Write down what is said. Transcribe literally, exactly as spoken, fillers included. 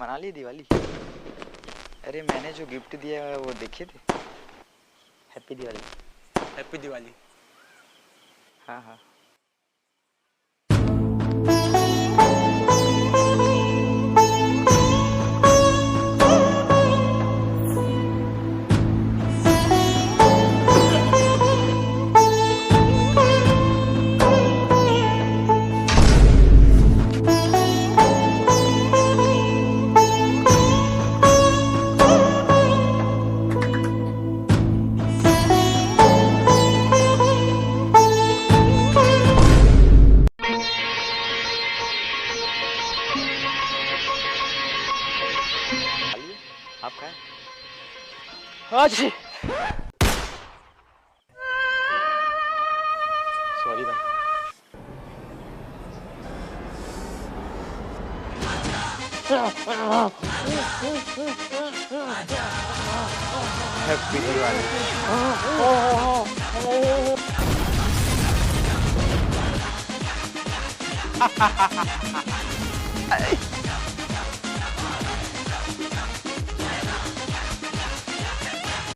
मना ली दिवाली? अरे, मैंने जो गिफ्ट दिया है, वो देखे थे? हैप्पी दिवाली। हैप्पी दिवाली। हाँ, हाँ। आप कहाँ हैं? आज ही। सॉरी भाई। हैप्पी दिवाली।